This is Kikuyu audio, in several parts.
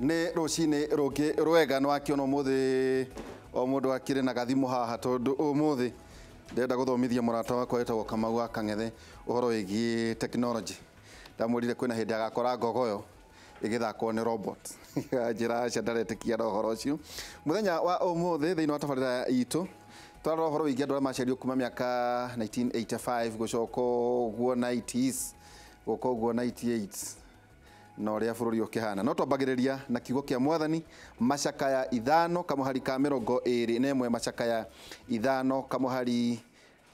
Nĩ rũcinĩ rũngĩ rwega nĩ wakĩona ũmũthĩ o mũndũ akĩrĩ na gathimũ haha tondũ ũmũthĩ ndĩrenda gũthomithia mũrata wakwa wĩtagwo Kamau wa Kang'ethe ũhoro wĩgiĩ technology. Ndamwĩrire kwĩna hĩndĩ agakora ngogoyo ĩgĩthakwo nĩ robot. Njĩra aca ndaretĩkia na ũhoro ũcio. Mũthenya wa ũmũthĩ thĩinĩ wa tabarĩra itũ twarora ũhoro wĩgiĩ andũ arĩa maciarirwo kuma mĩaka 1985 gũcoka ũguo 90s gũka ũguo 98 na ũrĩa bũrũri ũkĩhana. No twambagĩrĩria na kiugo kĩa mwathani macakaya 5 kamũhari ka 21, macakaya 5 kamũhari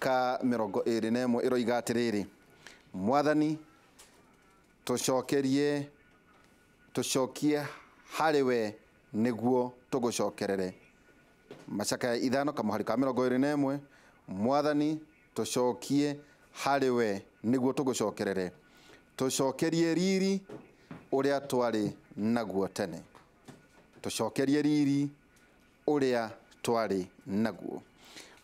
ka 21 ĩroiga atĩrĩrĩ, mwathani tũcokerie tũcokie harĩ we nĩguo tũgũcokerere. Macakaya 5 kamũhari ka 21, mwathani tũcokie harĩ we nĩguo tũgũcokerere, tũcokerie riri ũrĩa twarĩ naguo tene, tũcokerie riri ũrĩa twarĩ naguo.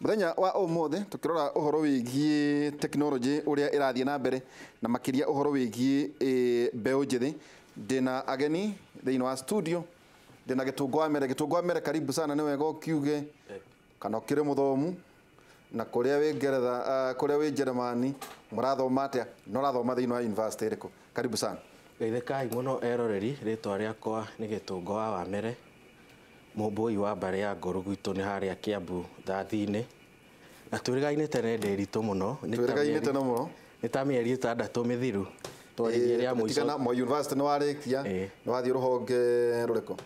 Mũthenya wa ũmũthĩ tũkĩrora ũhoro wĩgiĩ technology ũrĩa ĩrathiĩ na mbere na makĩria ũhoro wĩgiĩ mbeũ njĩthĩ, ndĩna ageni thĩinĩ wa studio. Ndĩna Gĩtũngũ wa Mere. Gĩtũngũ wa Mere, karibu sana. Nĩ wega ũkiuge kana ũkĩrĩ mũthomu na kũrĩa wĩ Ngeretha, kũrĩa wĩ Jeremani mũrathoma atĩa na ũrathoma thĩinĩ wa university ĩrĩkũ? Karibu sana. Geithĩkai mũno eroreri, rĩtwa rĩakwa nĩ Gĩtũngũ wa Wamere, mũmbũi wa mbarĩ ya Ngũrũ gwitũ nĩ harĩa Kiambu Thathi-inĩ, na twĩrĩgaine tene Ndĩritũ mũno. Twĩrĩgaine tene mũno. Nĩ ta mĩeri 6 mĩthiru twaririe rĩa mũico. Tigana Moi University nĩ warĩkia, nĩ wathiĩ rũhonge rũrĩkũ?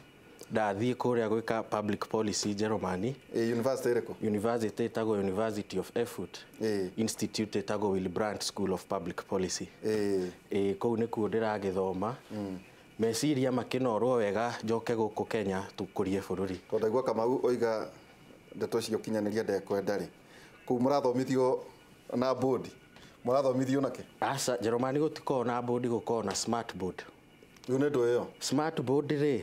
Ndathiĩ kũrĩa gwĩka public policy Jeremani. University ĩrĩkũ? University ĩtagwo University of Erfurt. Institute ĩtagwo Willy Brandt School of Public Policy. Kũu nĩkuo ndĩragĩthoma. Meciria makĩnorwo wega njoke gũkũ Kenya tũkũrie bũrũri. Tondũ ndaigua Kamau oiga ndeto cio kinyanĩria ndekwenda rĩ, kũu mũrathomithio na board, mũrathomithio nake? Aca, Jeremani gũtikoragwo na board, gũkoragwo na smart board. Rĩu nĩ ndũ ĩyo? Smart board rĩ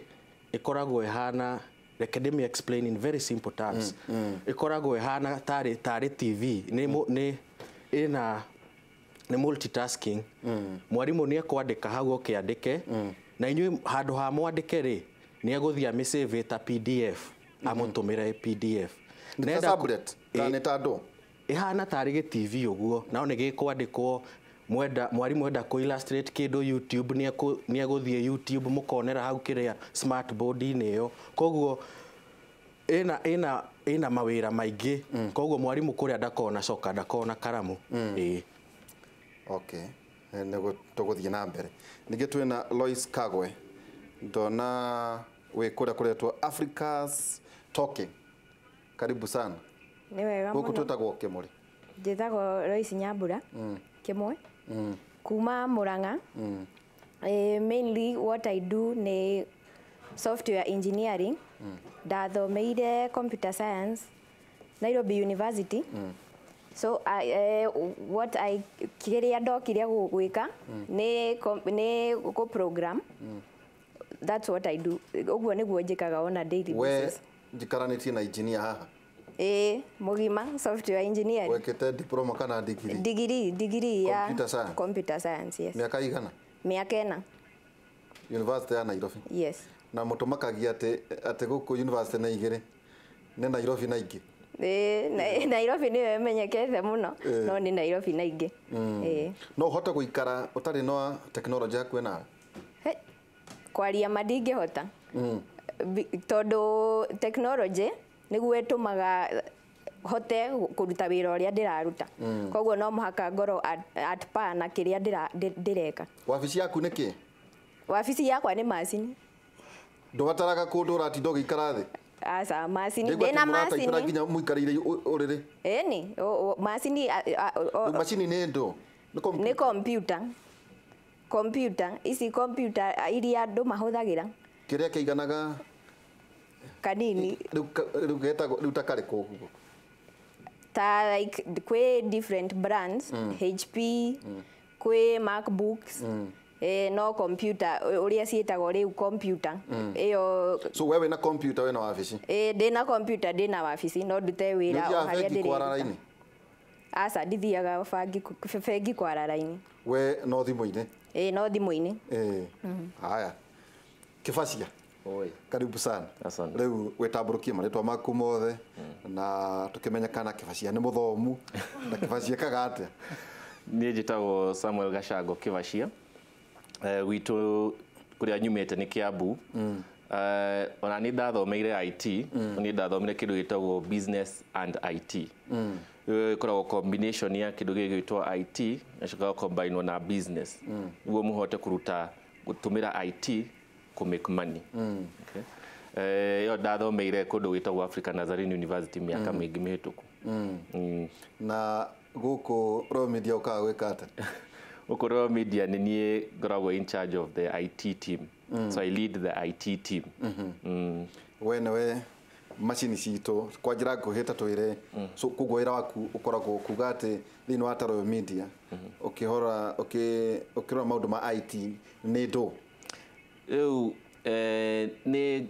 ĩkoragwo ĩhana, reke ndĩmĩ explain in very simple terms. Ĩkoragwo ĩhana tarĩ TV, nĩ ĩna nĩ multitasking. Mwarimũ nĩ ekwandĩka hau ũkĩandĩke, na inyuĩ handũ ha mwandĩke rĩ nĩ egũthiĩ amĩsave ta PDF, amũtũmĩre PDF. Nĩ ta tablet kana nĩ ta ndũ? Ĩhana tarĩ gĩ TV ũguo, nao nĩ gĩkwandĩkwo. Mwenda mwarimũ enda kũ illustrate kĩndũ YouTube nĩ egũthiĩ YouTube mũkonera hau kĩrĩa smart board-inĩ ĩyo. Koguo ĩna mawĩra maingĩ. Koguo mwarimũ kũrĩa ndakona coka ndakona karamu. Okay, nĩguo tũgũthiĩ na mbere. Ningĩ twĩna Lois Kagwe, ndona wĩ kũrĩa kũretwo Africa's Talking. Karibu sana. Nĩ wega mũno. Gũkũ twĩtagwo Kĩmũrĩ. Njĩtagwo Lois Nyambura Kĩmwe kuma Murang'a. Mainly what I do nĩ software engineering. Ndathomeire computer science Nairobi University. So what I kĩrĩa ndokire gwĩka nĩ gũ program. That's what I do. Ũguo nĩguo njĩkaga on a daily basis. We njikaranĩtie na engineer haha? Mũgima software engineering. Wekĩte diploma kana degree? Degree ya computer science. Computer science, yes. Mĩaka igana? Mĩaka 4. University ya Nairobi? Yes. Na mũtũmakagia atĩ gũkũ university nĩ igĩrĩ, nĩ Nairobi na ingĩ? Nairobi nĩyo ĩmenyekete mũno, no nĩ Nairobi na ingĩ. No ũhote gũikara ũtarĩ na technology hakuhĩ nawe? Kwaria ma ndingĩhota. Tondũ technology nĩguo ĩtũmaga hote kũruta wĩra ũrĩa ndĩraruta. Koguo no mũhaka ngorwo at par na kĩrĩa ndĩreka. Wabici yaku nĩ kĩ? Wabici yakwa nĩ macini. Ndũbataraga kũndũ ũratinda ũgĩikara thĩ? Aca, macini ndĩna macini. Nginya mũikarĩire ũrĩrĩ? Ĩni, macini. Macini nĩ ndũ? Nĩ computer. Computer, ici computer iria andũ mahũthagĩra. Kĩrĩa kĩiganaga kanini. Rĩu getagwo rĩu ta karĩkũ ũguo? Ta like kwĩ different brands, HP, kwĩ MacBooks, no computer ũrĩa ciĩtagwo rĩu computer. Ĩyo. So wewe na computer wĩna wabici? Ndĩna computer ndĩna wabici, no ndute wĩra o harĩa ndĩrĩruta. Aca, ndithiaga bengi kwara raini. We no thimũ-inĩ? No thimũ-inĩ. Haya. Kĩbacia. Oi. Karibu sana. Asante. Riu witambũrũkie marĩtwa maku mothe na tũkĩmenye kana Kĩbacia nĩ mũthomu na Kĩbacia ekaga atĩa. Niĩ njĩtagwo Samuel Gacango Kĩbacia. Gwitũ kũrĩa nyumĩte nĩ Kiambu. Ona niĩ ndathomeire IT, niĩ ndathomire kĩndũ gĩtagwo business and IT. Ĩkoragwo combination ya kĩndũ gĩgwĩtwo IT na gĩcokaga combine na business. Nĩguo mũhote kũruta gũtũmĩra IT kũ make money. Okay. Ĩyo ndathomeire kũndũ gwĩtagwo Africa Nazarene University mĩaka mĩingĩ mĩhĩtũku. Na gũkũ Royal Media ũkaga gwĩka atĩa? Gũkũ Royal Media nĩ niĩ ngoragwo in charge of the IT team. So I lead the IT team. We nĩwe macini citũ kwa njĩra nguhĩ ta twĩre, so koguo wĩra waku ũkoragwo kuga atĩ thĩinĩ wa ta Royal Media ũkĩhora ũkĩrora maũndũ ma IT nĩ ndũ? Rĩu nĩ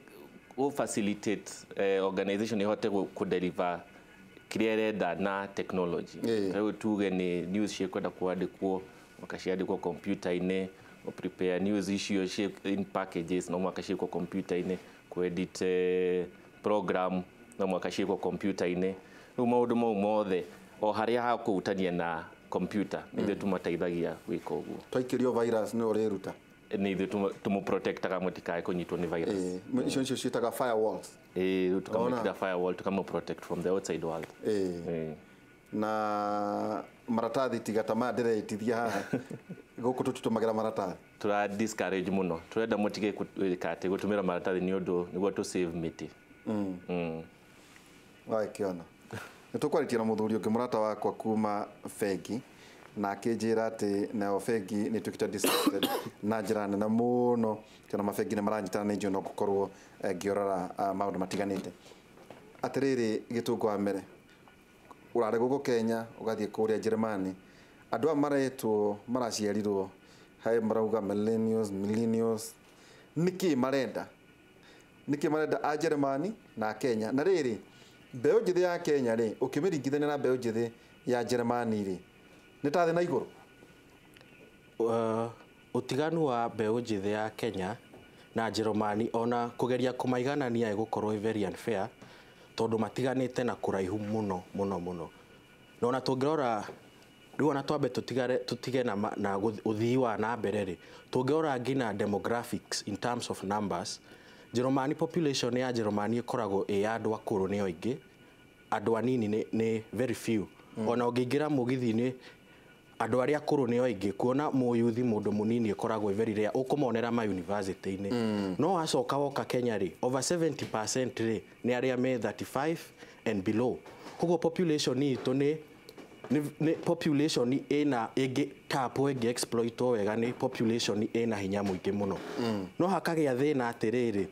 gũ facilitate organization ĩhote kũ deliver kĩrĩa ĩrenda na technology. Rĩu tuge nĩ news ciĩkwenda kwandĩkwo, mwaka ciandĩkwo computer-inĩ, gũ prepare news icio ciĩ in packages no mwaka ciĩkwo computer-inĩ, kũ edit program no mwaka ciĩkwo computer-inĩ. Rĩu maũndũ mau mothe o harĩa hakũhutania na computer nĩ ithuĩ tũmateithagia gwĩka ũguo. Twaikĩrio virus nĩ ũrĩruta? Nĩ ithuĩ tũmũprotectaga mũtikae kũnyitwo nĩ virus. Icio nicio ciĩtaga firewalls. Rĩu tũkamwĩkĩra firewall, tũkamũ protect from the outside world. Na maratathi tiga ta maya ndĩreitithia haha, gũkũ tũtitũmagĩra maratathi? Tũra discourage mũno, tũrenda mũtige gwĩka atĩ gũtũmĩra maratathi nĩ ũndũ nĩguo tũ save mĩtĩ. Wagĩkĩona nĩ tũkwarĩtie na mũthuri ũngĩ mũrata wakwa kuma bengi, na akĩnjĩra atĩ nayo bengi nĩ ĩtuĩkĩte disrupted na njĩra nene mũno, tondũ mabengi nĩ maranyitana nĩ njũĩ no ngũkorwo ngĩrora maũndũ matiganĩte. Atĩrĩrĩ, Gĩtũngũ wa mbere ũrarĩ gũkũ Kenya ũgathiĩ kũrĩa Njĩrĩmani, andũ aya maretwo maraciarirwo hai marauga millennials, nĩkĩ marenda, nĩkĩ marenda a Njĩrĩmani na a Kenya? Na rĩrĩ, mbeũ njĩthĩ ya Kenya rĩ, ũkĩmĩringithania na mbeũ njĩthĩ ya Njĩrĩmani rĩ, nĩ ta thĩ na igũrũ? Ũtiganu wa mbeũ njĩthĩ ya Kenya na Njĩrĩmani, ona kũgeria kũmaiganania ĩgũkorwo ĩ very unfair, tondũ matiganĩte na kũraihu mũno mũno mũno. Na ona tũngĩrora rĩu, ona twambe tũtige na ũthii wa na mbere rĩ, tũngĩrora nginya demographics in terms of numbers, Njĩrĩmani, population ya Njĩrĩmani ĩkoragwo ĩ ya andũ akũrũ nĩo aingĩ, andũ anini nĩ very few. Ona ũngĩingĩra mũgithi-inĩ, andũ arĩa akũrũ nĩo aingĩ, kuona mũyuthi, mũndũ mũnini, ĩkoragwo ĩ very rare, ũkũmonera ma university-inĩ. No wacoka woka Kenya rĩ, over 70% rĩ nĩ arĩa me 35 and below. Koguo population itũ nĩ population ĩna ĩngĩ tap, ĩngĩ exploitwo wega, nĩ population ĩna hinya mũingĩ mũno. No hakagĩa thĩna atĩrĩrĩ,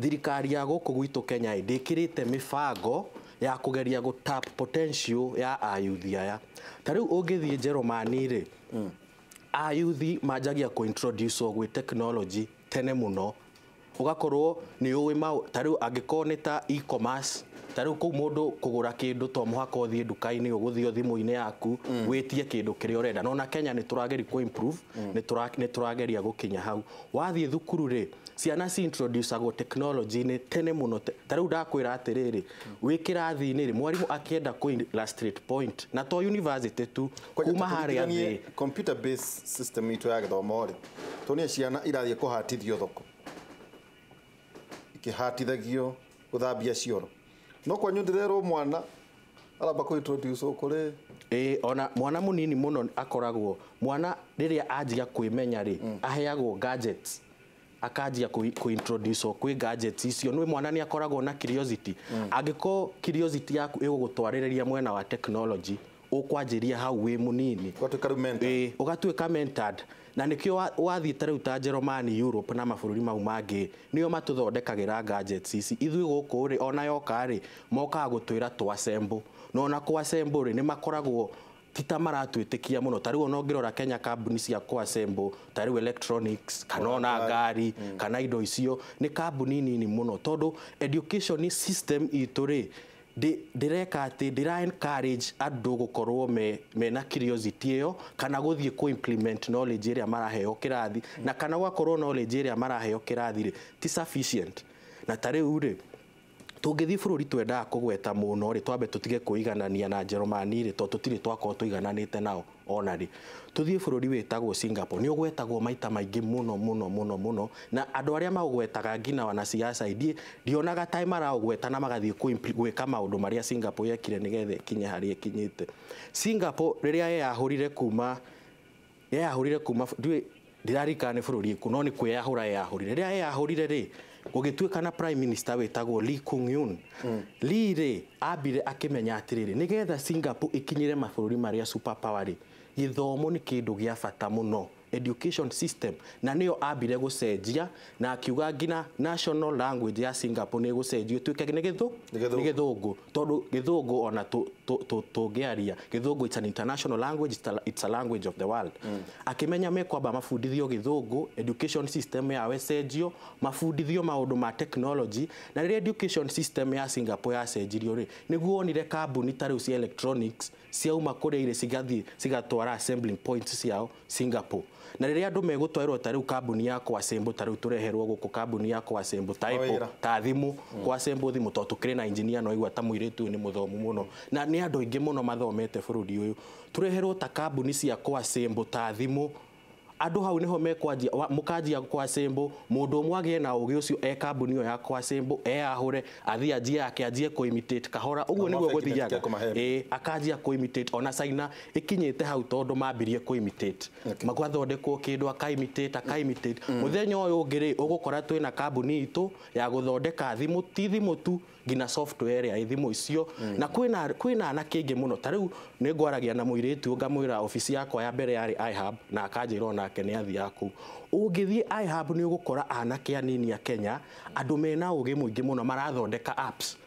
thirikari ya gũkũ gwitũ Kenya ĩ ndĩkĩrĩte mĩbango ya kũgeria gũ tap potential ya ayuthi aya. Ta rĩu ũngĩthiĩ Njerumani rĩ, ayuthi manjagia kũ introduce gwĩ technology tene mũno, ũgakorwo nĩ ũĩ mau. Ta rĩu angĩkorwo nĩ ta e-commerce, ta rĩu kũu mũndũ kũgũra kĩndũ to mũhaka ũthiĩ nduka-inĩ, ũgũthiĩ o thimũ-inĩ yaku wĩtie kĩndũ kĩrĩa ũrenda. No na Kenya nĩ tũrageria kũ improve, nĩ tũrageria gũkinya hau. Wathiĩ thukuru rĩ, ciana ci introducagwo technology-inĩ tene mũno. Ta rĩu ndakwĩra atĩrĩrĩ, wĩ kĩrathi-inĩ rĩ, mwarimũ akĩenda kũ illustrate point, na to university tu, kuma harĩa thĩ. Computer based system itũ ya gĩthomo rĩ, tuonie ciana irathiĩ kũhatithio thoko, ikĩhatithagio gũthambia cioro, no kwanyu ndĩrerwo mwana aramba kũ introduce kũrĩ Ĩĩ, ona mwana mũnini mũno akoragwo, mwana rĩrĩa anjia kwĩmenya rĩ, aheagwo gadgets, akanjia kũ introduce kwĩ gadgets icio. Nĩ mwana nĩ akoragwo na curiosity. Angĩkorwo curiosity yaku ĩgũgũtwarĩrĩria mwena wa technology, ũkwanjĩria hau wĩ mũnini. Ũgatuĩka rĩu mentor. Ĩĩ, ũgatuĩka mentored. Na nĩkĩo wathiĩ ta rĩu ta Njerumani, Europe na mabũrũri mau mangĩ, nĩo matũthondekagĩra gadgets ici. Ithuĩ gũkũ rĩ, ona yoka rĩ, mokaga gũtwĩra tũ assemble, na ona kũ assemble rĩ, nĩ makoragwo ti ta maratwĩtĩkia mũno. Ta rĩu ona ũngĩrora Kenya, kambuni cia kũ assemble ta rĩu electronics kana ona ngari kana indo icio nĩ kambuni nini mũno, tondũ education system itũ rĩ Ndĩreka atĩ ndĩra encourage andũ gũkorwo mena curiosity ĩyo kana gũthiĩ kũ implement knowledge ĩrĩa maraheo kĩrathi, na kana gwakorwo knowledge ĩrĩa maraheo kĩrathi rĩ ti sufficient. Na ta rĩu rĩ, tũngĩthiĩ bũrũri twendaga kũgweta mũno rĩ, twambe tũtige kwĩiganania na Njerumani rĩ, tondũ tũtirĩ twakorwo tũigananĩte nao ona rĩ. Tũthiĩ bũrũri wĩtagwo Singapore, nĩ ũgwetagwo maita maingĩ mũno mũno mũno mũno, na andũ arĩa maũgwetaga nginya wanasiasa ndionaga ta maraũgweta na magathiĩ gwĩka maũndũ marĩa Singapore yekire nĩgetha ĩkinye harĩa ĩkinyĩte. Singapore rĩrĩa yeyahũrire kuma ndiũĩ ndiririkana nĩ bũrũri ũrĩkũ, no nĩ kwĩyahũra yeyahũrire. Rĩrĩa yeyahũrire rĩ, gũgĩtuĩka na prime minister wĩtagwo Lee Kuan Yew. Lee rĩ, ambire akĩmenya atĩrĩrĩ, nĩgetha Singapore ĩkinyĩre mabũrũri marĩa super power rĩ, gĩthomo nĩ kĩndũ gĩa bata mũno, education system, na nĩyo ambire gũcenjia na akiuga nginya national language ya Singapore nĩ ĩgũcenjio ĩtuĩke nĩ gĩthũngũ, tondũ gĩthũngũ ona tũngĩaria gĩthũngũ, it's an international language, it's a language of the world. Akĩmenya mekwamba mabundithio gĩthũngũ, education system yao ĩcenjio, mabundithio maũndũ ma technology. Na rĩrĩa education system ya Singapore yacenjirio rĩ, nĩguo wonire kambuni ta rĩu cia electronics ciauma kũrĩa irĩ cigathiĩ cigatwara assembling points ciao Singapore. Na rĩrĩa andũ megũtwarĩrwo ta rĩu kambuni ya kũassemble, ta rĩu tũreherwo gũkũ kambuni ya kũassemble ta Apple, ta thimũ, kũassemble thimũ, tondũ tũkĩrĩ na engineer no igua ta mũirĩtu ũyũ nĩ mũthomu mũno, na nĩ andũ aingĩ mũno mathomete bũrũri ũyũ. Tũreherwo ta kambuni cia kũassemble ta thimũ, andũ hau niho mekwanjia mũkanjia kũassemble, mũndũ ũmwe agĩe na ũgĩ ũcio e kambuni ĩyo ya kũassemble, eyahũre athiĩ anjie yake, anjie kũ-imitate kahora, ũguo nĩguo gũthiaga. Akanjia kũ-imitate. Ona China ĩkinyĩte hau tondũ mambirie kũ-imitate, magathondekwo kĩndũ aka-imitate, aka-imitate. Mũthenya ũyũ ũngĩ rĩ, ũgũkora twĩna kambuni itũ ya gũthondeka thimũ, ti thimũ tu, nginya software ya thimũ icio. Na kwĩna anake aingĩ mũno. Ta rĩu nĩ ngwaragia na mũirĩtu ngamwĩra obici yakwa ya mbere yarĩ iHub, na akanjĩra onake nĩ athiaga kũu. Ũngĩthiĩ iHub nĩ ũgũkora anake anini a Kenya, andũ mena ũgĩ mũingĩ mũno marathondeka apps,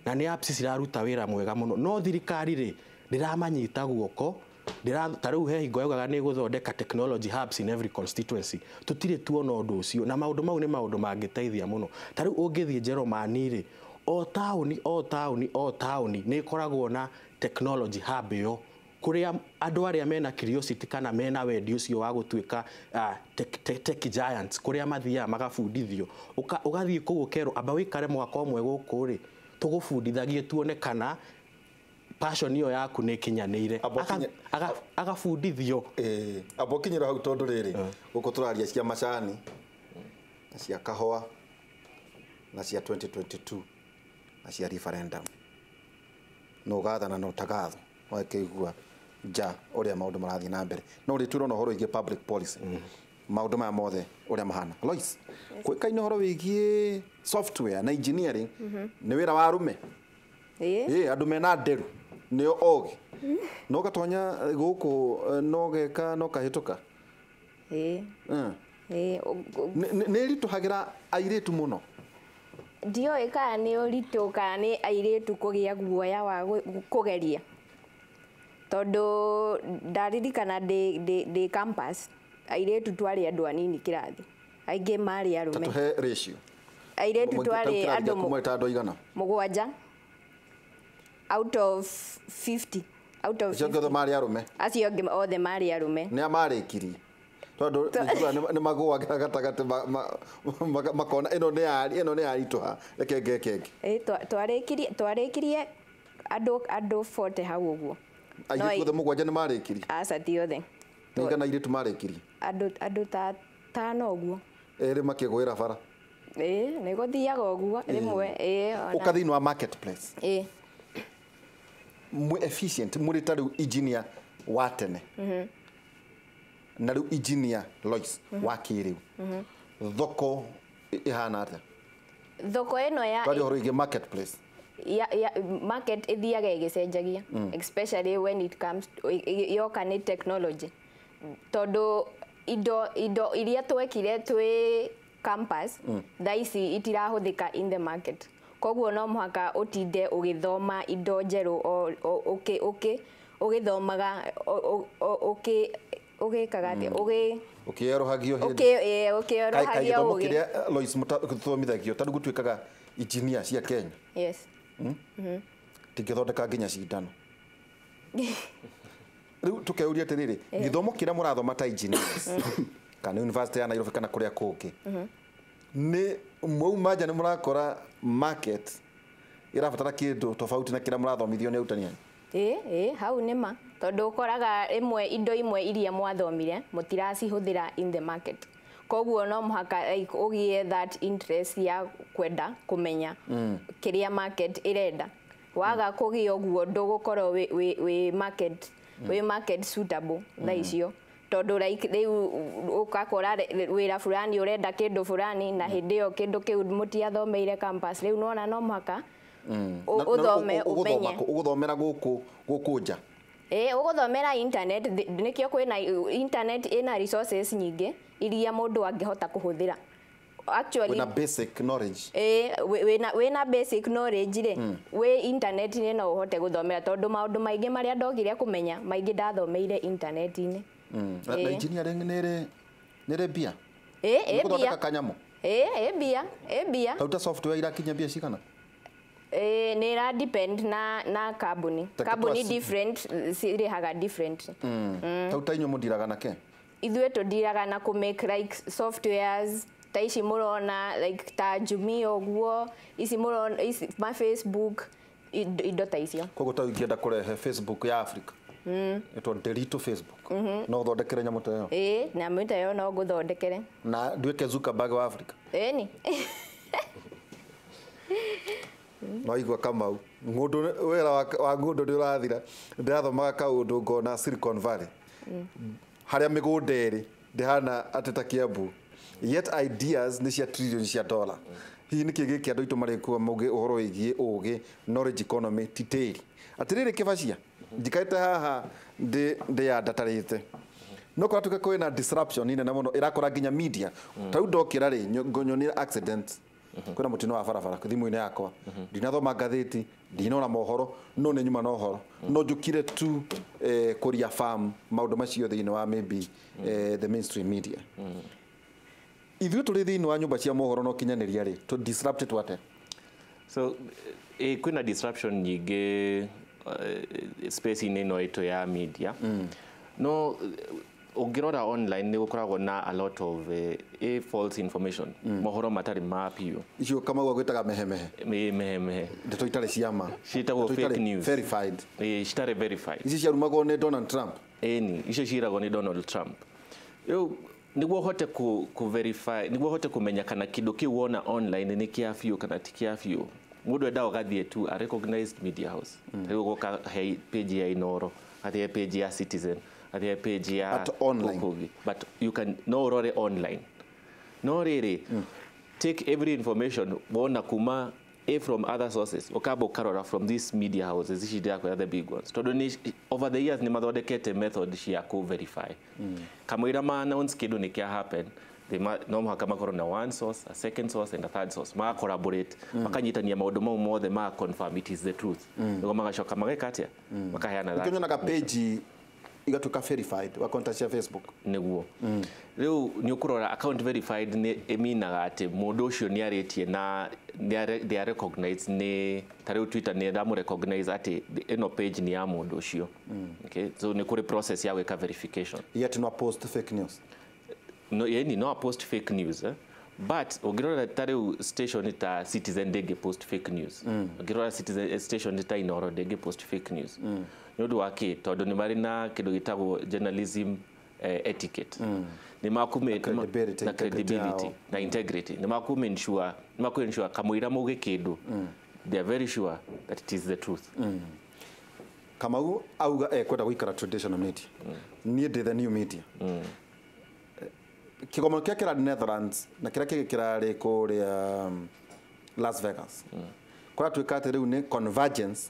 na nĩ apps ciraruta wĩra mwega mũno. No thirikari rĩ, ndĩramanyita guoko. Ta rĩu he hingo yaugaga nĩ ĩgũthondeka technology hubs in every constituency, tũtirĩ tuona ũndũ ũcio, na maũndũ mau nĩ maũndũ mangĩteithia mũno. Ta rĩu ũngĩthiĩ Njerumani rĩ, o taũni o taũni o taũni nĩ ĩkoragwo na technology hub ĩyo, kũrĩa andũ arĩa mena curiosity kana mena wendi ũcio wa gũtuĩka tech giants, kũrĩa mathiaga magabundithio. Ũgathiĩ kũu ũkerwo amba wĩikare mwaka ũmwe gũkũ rĩ, tũgũbundithagie tuone kana passion ĩyo yaku nĩ ĩkinyanĩire. Agabundithio. Amba ũkinyĩra hau, tondũ rĩrĩ gũkũ tũraria cia macani na cia kahũa na cia 2022 na cia referendum, no ũgathana na ũtagathwo, wakĩigua nja ũrĩa maũndũ marathiĩ na mbere. No rĩtwĩrwo na ũhoro wĩgiĩ public policy, maũndũ maya mothe ũrĩa mahana. Lois, kwĩkaine ũhoro wĩgiĩ software na engineering nĩ wĩra wa arũme. Andũ mena nderu nĩo ogĩ, no gatonya gũkũ no geka no kahĩtũka. Nĩ ĩritũhagĩra airĩtu mũno. Ndiũĩ kana nĩ ũritũ kana nĩ airĩtu kũgĩa guoya wa kũgeria, tondũ ndaririkana ndĩ campus airĩtu twarĩ andũ anini kĩrathi, aingĩ marĩ arũme. Tũhe ratio. Airĩtu twarĩ andũ andũ 7 out of 50. Out of 50. Acio marĩ arũme. Acio angĩ othe marĩ arũme. Nĩ a marĩkirie, tondũ nĩ magũagĩra gatagatĩ makona ĩno nĩ yaritũha, reke ngeke ĩngĩ. Twarĩkirie andũ 40 hau ũguo. Airĩtu othe 7 nĩ marĩkirie? Aca, ti othe. Nĩ aigana airĩtu marĩkirie? Andũ ta 5 ũguo. Erĩ makĩgũĩra bara. Nĩ gũthiaga ũguo rĩmwe. Ũka thĩinĩ wa marketplace, mwĩ efficient, mũrĩ ta rĩu engineer wa tene na rĩu engineer Lois wa kĩrĩu, thoko ĩhana atĩa? Thoko ĩno ya twaria ũhoro wĩgiĩ marketplace. Ya market ĩthiaga ĩgĩcenjagia, especially when it comes yoka nĩ technology, tondũ indo iria twekire twĩ campus thaa ici itirahũthĩka in the market. Koguo no mũhaka ũtinde ũgĩthoma indo njerũ, ũgĩthomaga, ũgĩkaga atĩa, ũkĩerũhagio hĩndĩ gĩthomo kĩrĩa Lois mũthomithagio ta rĩu gũtuĩkaga engineer cia Kenya. Yes. Ndingĩthondeka nginya cindano. Rĩu tũkeuria atĩrĩrĩ, gĩthomo kĩrĩa mũrathoma ta engineers kana university ya Nairobi kana kũrĩa kũngĩ, nĩ mwauma nja nĩ mũrakora market ĩrabatara kĩndũ tofauti na kĩrĩa mũrathomithio nĩ arutani anyu? Ĩ hau nĩ ma, tondũ ũkoraga rĩmwe indo imwe iria mwathomire mũtiracihũthĩra in the market, koguo no mũhaka like ũgĩe that interest ya kwenda kũmenya kĩrĩa market ĩrenda. Waga kũgĩa ũguo ndũgũkorwo wĩ market suitable thaa icio, tondũ like rĩu ũgakora wĩra fulani ũrenda kĩndũ fulani na hĩndĩ ĩyo kĩndũ kĩu mũtiathomeire campus. Rĩu nĩwona no mũhaka ũthome ũmenye. Ũgũthomera gũkũ nja? Ĩ, ũgũthomera internet. Nĩkĩo kwĩna internet, ĩna resources nyingĩ iria mũndũ angĩhota kũhũthĩra actually. Wĩna basic knowledge. Ĩ, wĩna basic knowledge rĩ, wĩ internet-inĩ no ũhote gũthomera, tondũ maũndũ maingĩ marĩa ndogire kũmenya maingĩ ndathomeire internet-inĩ. Na engineering nĩ ĩrĩ mbia? Ĩ, ĩ gũthondeka mbia. Kanyamũ? Ĩ, mbia, ĩ mbia. Tauta software irakinya mbia cigana? Ĩ, nĩ ĩra depend na kambuni. Kambuni different cirĩhaga different. Tauta inyuĩ mũndiraga na ke? Ithuĩ tũndiraga na kũ make like softwares ta ici mũrona, like ta Jumia ũguo, ici mũrona ici ma Facebook, indo ta icio. Koguo ta ingĩenda kũrehe Facebook ya Africa ĩtwo Derito Facebook, no ũthondekere nyamũ ta ĩyo? Ĩ, nyamũ ta ĩyo no ngũthondekere. Na nduĩke Zuckerberg wa Africa? Ĩni. No igua Kamau ng'ũndũ, wĩra wa ng'ũndũ nĩ ũrathira. Ndĩrathomaga kaũndũ ngona Silicon Valley harĩa mĩgũnda ĩrĩ ndĩhana atĩ ta Kiambu, yet ideas nĩ cia trillion cia dollar. Hihi nĩkĩ gĩkĩ andũ aitũ marĩkua mauge ũhoro wĩgiĩ ũgĩ knowledge economy ti tĩri? Atĩrĩrĩ, Kĩbacia, njikarĩte haha ndĩyandatarĩte, no kũratuĩka kwĩna disruption nene mũno ĩrakora nginya media. Ta rĩu ndokĩra rĩ, ngonyonire accident, kwĩna mũtino wa barabara thimũ-inĩ yakwa. Ndinathoma ngathĩti, ndinona mohoro, no nĩ nyuma na ũhoro, no njũkire tu kũria farm maũndũ macio thĩinĩ wa maybe the mainstream media. Ithuĩ tũrĩ thĩinĩ wa nyũmba cia mohoro na ũkinyanĩria rĩ, tũ disrupted atĩa? So kwĩna disruption nyingĩ space-inĩ ĩno ĩtũ ya media. No ũngĩrora online nĩ gũkoragwo na a lot of false information, mohoro matarĩ ma biũ. Icio Kamau agwĩtaga mehemehe. Mehemehe. Ndeto itarĩ cia ma. Ciĩtagwo fake news. Verified. Citarĩ verified. Ici ciarumagwo nĩ Donald Trump. Ĩni, icio ciragwo nĩ Donald Trump. Rĩu nĩguo ũhote ku verify, nĩguo ũhote kũmenya kana kĩndũ kĩu wona online nĩ kĩa biũ kana ti kĩa biũ, mũndũ endaga ũgathiĩ tu a recognized media house. Rĩu ũgoka he page ya Inoro, athiĩ page ya Citizen, athiĩ page ya But online. Ũkũgi. But you can no ũrore online. No rĩrĩ, take every information wona kuma a from other sources, ũkamba ũkarora from these media houses ici ndĩrakwĩra, the big ones, tondũ nĩ over the years nĩ mathondekete method cia kũ verify. Kamũira ma announce kĩndũ nĩ kĩa happen, no mũhaka makorwo na one source, a second source and a third source, maga collaborate, makanyitania maũndũ mau mothe, maga confirm it is the truth, nĩguo magacoka mageka atĩa, makaheana that. Nĩkĩo nyonaga page igatuĩka verified wa contact cia Facebook. Nĩguo rĩu nĩ ũkũrora account verified nĩ ĩminaga atĩ mũndũ ũcio nĩ arĩtie na they are recognized. Nĩ ta rĩu Twitter nĩ ĩramũ recognize atĩ ĩno page nĩ ya mũndũ ũcio. Okay, so nĩ kũrĩ process ya gwĩka verification. Yet no post fake news. No, yani no post fake news, eh? But ũngĩrora ta rĩu station ta Citizen ndĩngĩ post fake news. Ũngĩrora Citizen, station ta Inoro ndĩngĩ post fake news. Nĩ ũndũ wa kĩ? Tondũ nĩ marĩ na kĩndũ gĩtagwo journalism etiquette. Nĩ makume credibility, na credibility na integrity. Nĩ makume ensure, nĩ maku ensure kamũira mauge kĩndũ, they are very sure that it is the truth. Kamau auga ekwenda gũikara traditional media. Niĩ ndĩ the new media. Kĩgomano kĩrĩa kĩrarĩ Netherlands na kĩrĩa kĩngĩ kĩrarĩ kũrĩa Las Vegas, kũratuĩka atĩ rĩu nĩ convergence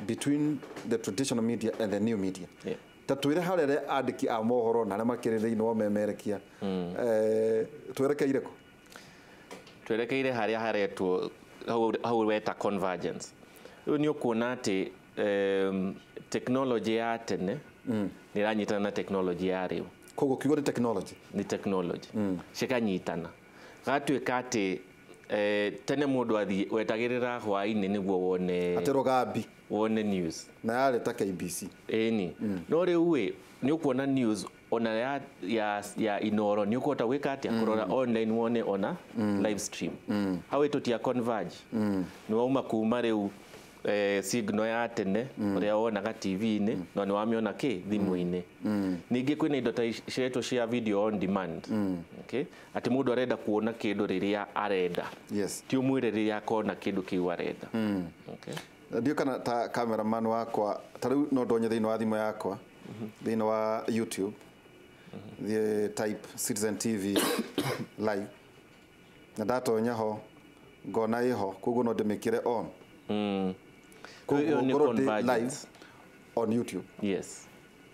between the traditional media and the new media. Ta twĩre harĩa arĩa andĩki a mohoro na arĩa makĩrĩ thĩinĩ wa ũmemerekia, twerekeire kũ? Twerekeire harĩa haretwo hau weta convergence. Rĩu nĩ ũkuona atĩ technology ya tene nĩ ĩranyitana na technology ya rĩu. Koguo kiugo nĩ technology. Nĩ technology. Cikanyitana gatuĩka atĩ Tene mũndũ athiĩ wetagĩrĩra hwaĩ-inĩ nĩguo wone atĩ rũgambi wone news na yarĩ ta KBC. Ĩni no rĩu ĩ nĩ ũkuona news ona ya Inoro nĩ ũkũhota gwĩka atĩa kũrora online wone ona live stream. Hau ĩtũtia converge nĩ wauma kuma rĩu signal ya tene ũrĩa wonaga TV-inĩ no nĩ wamĩona kĩ thimũ-inĩ. Ningĩ kwĩna indo ta ciretwo cia video on demand. Okay? Atĩ mũndũ arenda kuona kĩndũ rĩrĩa arenda. Yes. Ti ũmwĩre rĩrĩa akona kĩndũ kĩu arenda. Okay. Ndiũ kana ta cameraman wakwa ta rĩu no ndonye thĩinĩ wa thimũ yakwa thĩinĩ wa YouTube thiĩ type Citizen TV live na ndatonya ho ngona ĩho koguo no ndĩmĩkĩre on. Koguo ngorwo ndĩ live on YouTube. Yes.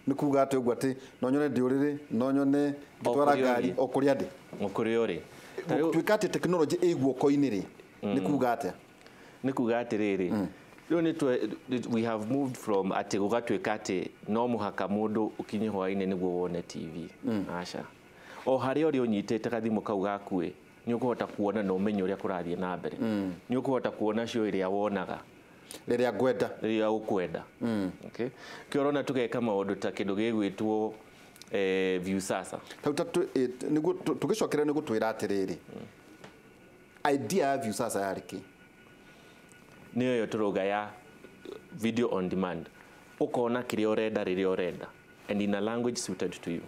Nĩ kuga atĩ ũguo atĩ no nyone ndĩ ũrĩrĩ no nyone ngĩtwara ngari o kũrĩa ndĩ. O kũrĩa ũrĩ. Gũtuĩka atĩ technology ĩ guoko-inĩ rĩ nĩ kuga atĩa? Nĩ kuga atĩrĩrĩ rĩu nĩ we have moved from atĩ gũgatuĩka atĩ no mũhaka mũndũ ũkinye hwaĩ-inĩ nĩguo wone TV. Aca. O harĩa ũrĩ ũnyitĩte gathimũ kau gaku ĩ nĩ ũkũhota kuona na ũmenye ũrĩa kũrathiĩ na mbere. Nĩ ũkũhota kuona show ĩrĩa wonaga rĩrĩa ngwenda rĩrĩa ũkwenda. Okay. Kĩo ũrona tũgeka maũndũ ta kĩndũ gĩgwĩtwo Viusasa. Nĩguo tũgĩcokera nĩ gũtwĩra atĩrĩrĩ idea ya Viusasa yarĩ kĩ? Nĩyo ĩyo tũrauga ya video on demand. Ũkona kĩrĩa ũrenda rĩrĩa ũrenda and in a language suited to you.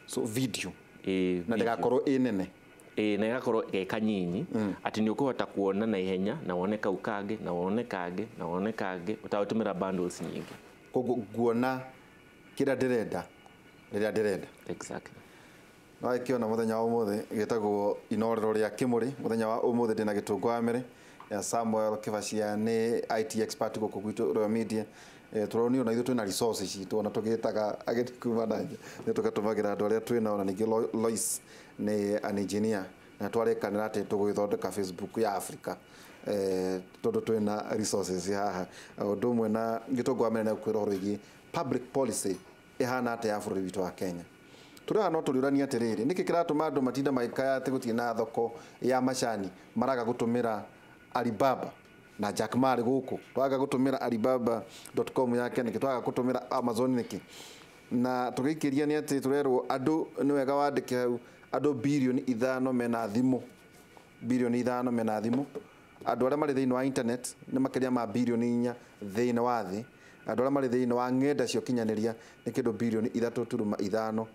So video. Na ndĩgakorwo ĩ nene. Ĩ na ĩgakorwo ge kanyinyi atĩ nĩ ũkũhota kuona na ihenya na wone kau kangĩ na wone kangĩ na wone kangĩ ũtagũtũmĩra bundles nyingĩ. Koguo nguona kĩrĩa ndĩrenda rĩrĩa ndĩrenda. Exactly. No ĩkĩona mũthenya wa ũmũthĩ gĩtagwo Inorero rĩa Kĩmũrĩ. Mũthenya wa ũmũthĩ ndĩna Gĩtũngũ wa Mere ya Samuel Kĩbacia nĩ IT expert gũkũ gwitũ Royal Media. Tũronio na ithuĩ twĩna resources citũ ona tũgĩtaga ageni kuma na nja nĩ tũgatũmagĩra andũ arĩa twĩnao na ningĩ Lois nĩ an engineer na twarĩkanĩra atĩ tũgũgĩthondeka Facebook ya Africa tondũ twĩna resources haha. Ũndũ ũmwe na Gĩtũngũ wa Mere nĩ kwĩra ũhoro wĩgiĩ public policy ĩhana atĩa ya bũrũri witũ wa Kenya. Tũrĩ haha no tũrĩũrania atĩrĩrĩ nĩkĩ kĩratũma andũ matinda magĩkaya atĩ gũtirĩ na thoko ya macani maraga gũtũmĩra Alibaba na Jack Ma gũkũ twaga gũtũmĩra alibaba.com yake nĩkĩ twaga gũtũmĩra Amazon nĩkĩ na tũgĩikĩria nĩ atĩ tũrerwo andũ nĩ wega wandĩke hau andũ birioni 5 mena thimũ birioni 5 mena thimũ andũ arĩa marĩ thĩinĩ wa internet nĩ makĩria ma birioni 4 thĩinĩ wa thĩ andũ arĩa marĩ thĩinĩ wa ng'enda cia ũkinyanĩria nĩ kĩndũ birioni 3.5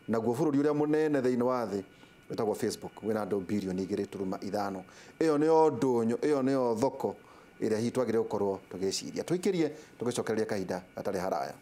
naguo bũrũri ũrĩa mũnene thĩinĩ wa thĩ wĩtagwo Facebook wĩna andũ birioni 2.5. Ĩyo nĩyo ndũnyũ, ĩyo nĩyo thoko ĩrĩa hihi twagĩrĩire gũkorwo tũgĩciria. Tũikĩrie tũgĩcokereria kahinda gatarĩ haraya.